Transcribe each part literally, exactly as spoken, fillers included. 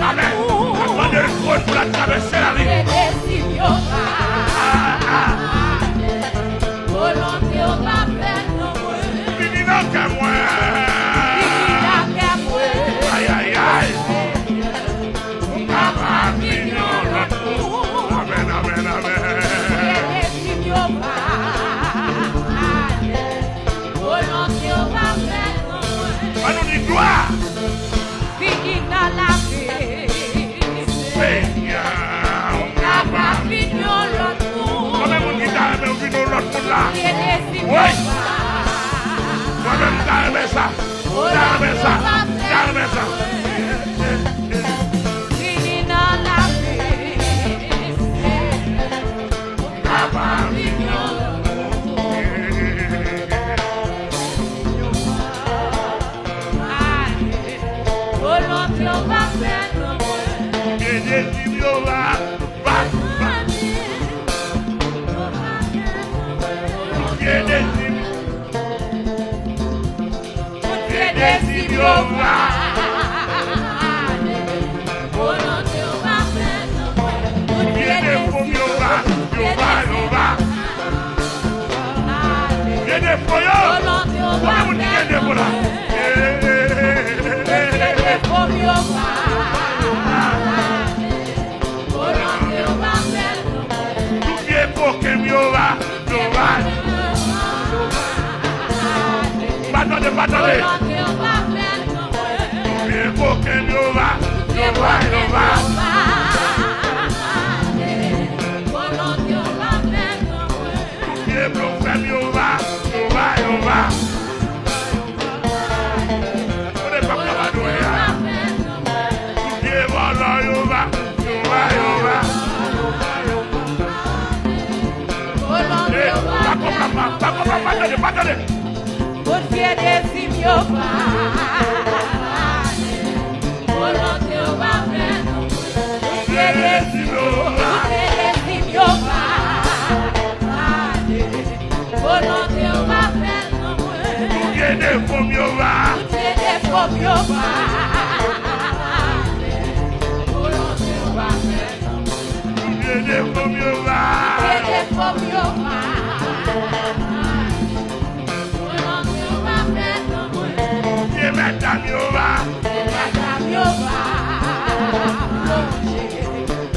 Amèn. Mande l twòn pou l travèse lavi. Ah, ah. Vini nan kè mwen. Ay, ay, ay. Ou ka pa vin yon lòt moun. Amèn, amèn, amèn. An nou di glwa. Senyè, ou ka pa vin yon lòt moun. Konbyen moun ki ta renmen w vin yon lòt moun la? Wi. Mwen menm, m ta renmen sa. M ta renmen sa. M ta renmen sa. Vini nan lavi, Senyè. Ou ka pa vin yon lòt moun. Volonte w pa fèt nan mwen. Tout vye dezi m yo va, va, va. Tout vye dezi m. Tout vye dezi m yo va. Volonte w pa fèt nan mwen. Tout vye defo m yo va, yo va, yo va. Vye defo yo. Konbyen moun ki gen defo la? Tout vye defo m yo va. Tout vye koken m yo va, yo va. Pa tande, pa tande. Tout vye koken m yo va, yo va, yo va. Tout vye blofè m yo va, yo va, yo va. Kote pèp la va adore a? Tout vye vòlò yo va, yo va, yo va. Eh, pa konprann, pa, pa konprann, pa tande, pa tande. Tout vye dezi m yo va. Volonte w pa fèt nan mwen. Tout vye dezi m yo va. Tout vye dezi m yo va. Volonte w pa fèt nan mwen. Tout vye defo m yo va. Tout vye defo m yo va. Volonte w pa fèt nan mwen. Tout vye defo m yo va. Tout vye defo m yo va. Volonte w pa fèt nan mwen. Vye mèt dam yo va. Vye mèt dam yo va. Plonje.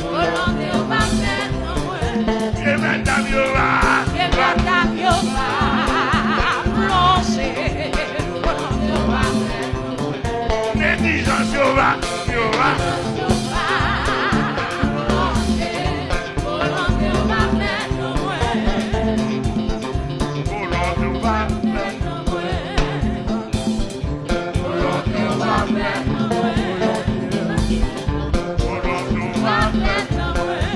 Volonte w pa fèt nan mwen. Vye mèt dam yo va. Vye mèt dam yo va. Plonje. Volonte w pa fèt nan mwen. Neglijans yo va, yo va. Volonte w pa fèt nan mwen. Volonte w pa fèt nan mwen. Volonte w pa fèt nan mwen. Volonte w pa fèt nan mwen.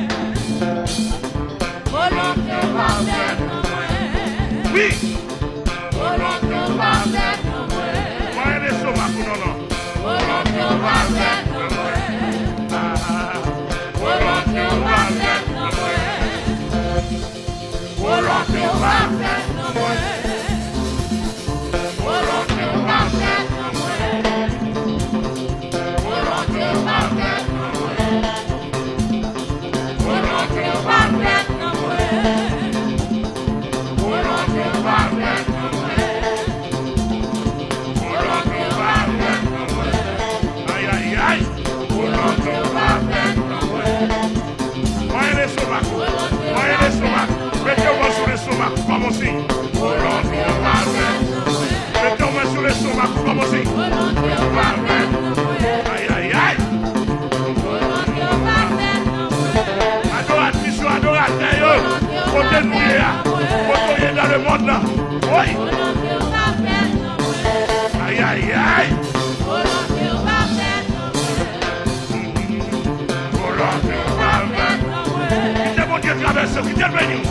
Volonte w pa fèt nan mwen. Wi. Volonte w pa fèt nan mwen. Mwen renmen lestomak ou, non, non. Volonte w pa fèt nan mwen. Ah, ah. Volonte w pa fèt nan mwen. Volonte w pa fèt nan mwen. Volonte w pa fèt nan mwen. Volonte w pa fèt nan mwen. Volonte w pa fèt nan mwen. Volonte w pa fèt nan mwen. Volonte w pa fèt nan mwen. Ay, ay, ay. Volonte w pa fèt nan mwen. Mwen lestomak ou. Mwen lestomak. Mete yon men sou lestomak ou kòm yon siy. Volonte w pa fèt nan mwen. Mete yon men sou lestomak ou kòm yon siy. Volonte w pa fèt nan mwen. Ay, ay, ay. Volonte w pa fèt nan mwen. Adoratris yo, adoratè yo, kote nou ye a? Kote w ye nan lemonn nan? Woy! Ay, ay, ay! Kite Bondye travèse w, kite l beni w.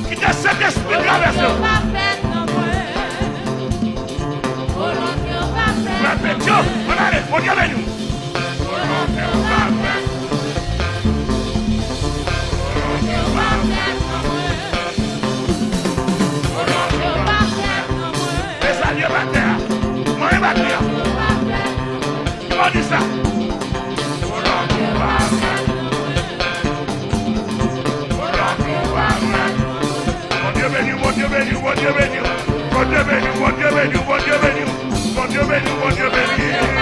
Kite Sentespri travèse w. Frè Petyon, ann ale, Bondye beni w. Volonte w pa fèt. Volonte w pa fèt nan mwen. Volonte w pa fèt nan mwen. Mezanmi, batè a. Mwen batè a. Volonte w pa fèt Di sa. Bondye beni w, Bondye beni w, Bondye beni w. Bondye beni w, Bondye beni w, Bondye beni w. Bondye beni w, Bondye beni w.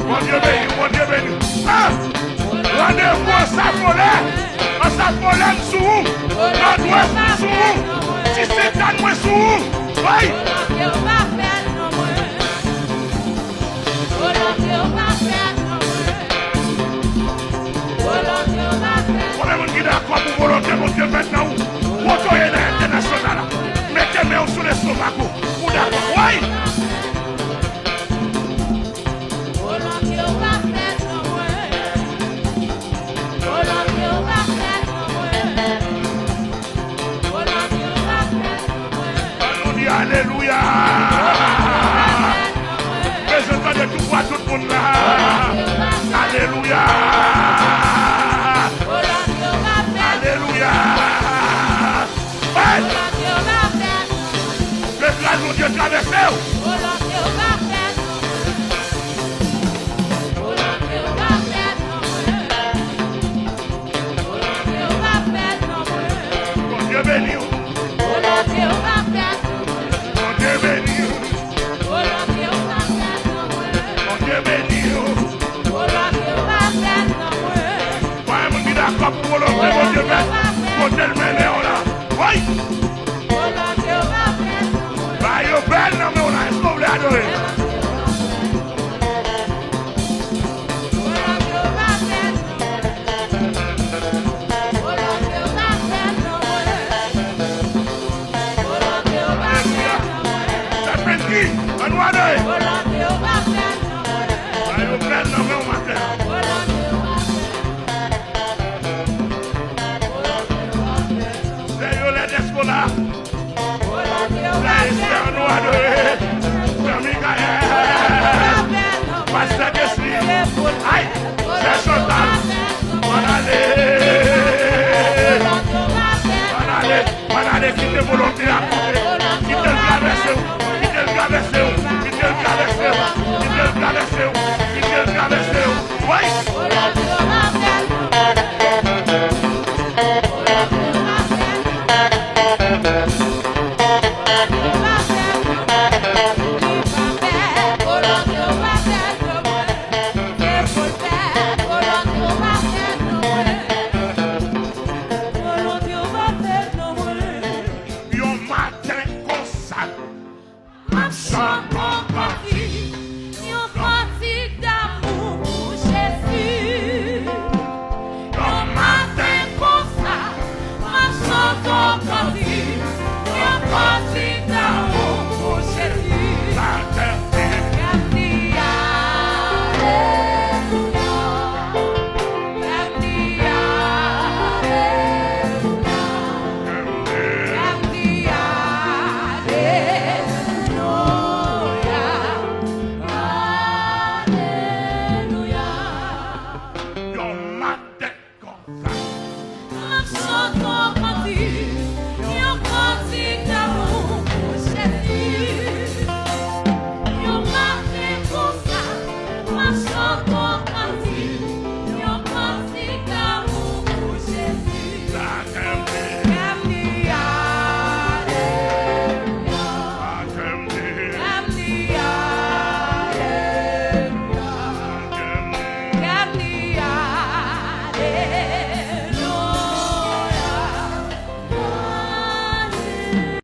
Bondye beni w, Bondye beni w. Ah! Randevou an sa volè. An sa volè m sou ou. Nòdwès mwen sou ou. Ti Sentàn mwen sou ou. Woy! Konbyen moun ki dakò pou volonte Bondye fèt nan ou? Wotoye nan entènasyonal la. Mete men w sou lestomak ou. Ou dakò? Woy! Ann nou di alelouya. Bezwen tande tout vwa tout moun la. Alelouya. Alelouya. Hey! Ke gras Bondye travèse w. Bondye beni w. Bondye beni w. Bondye beni w. Konbyen moun ki dakò pou volonte Bondye fèt? Kote l mennen w la? Woy! Ba yo bèl nan men w la. Èske w vle adore? Sèpenti, ann nou adore. Ba yo bèl nan men w maten an. Sè Yolèt, èske w la? Sè Esther, ann nou adore. Sè Mikayèl. Pastè Kesly. Ay, sè Chantal. Ann ale. Ann ale. Ann ale, kite volonte a. Kite l travèse w. Kite l travèse w. Kite l travèse w. Kite l travèse w. Kite l travèse w. Woy! Yon maten konsa, m ap chante yon kantik, yon kantik damou pou Jezi. Yon maten konsa, m ap chante yon kantik, yon kantik damou pou Jezi. Gade, alelouya. Yon maten konsa. M ap chante yon kantik, yon kantik damou pou Jezi. Yon maten konsa, m ap chante yon kantik, yon kantik damou pou Jezi. Sa kenbe.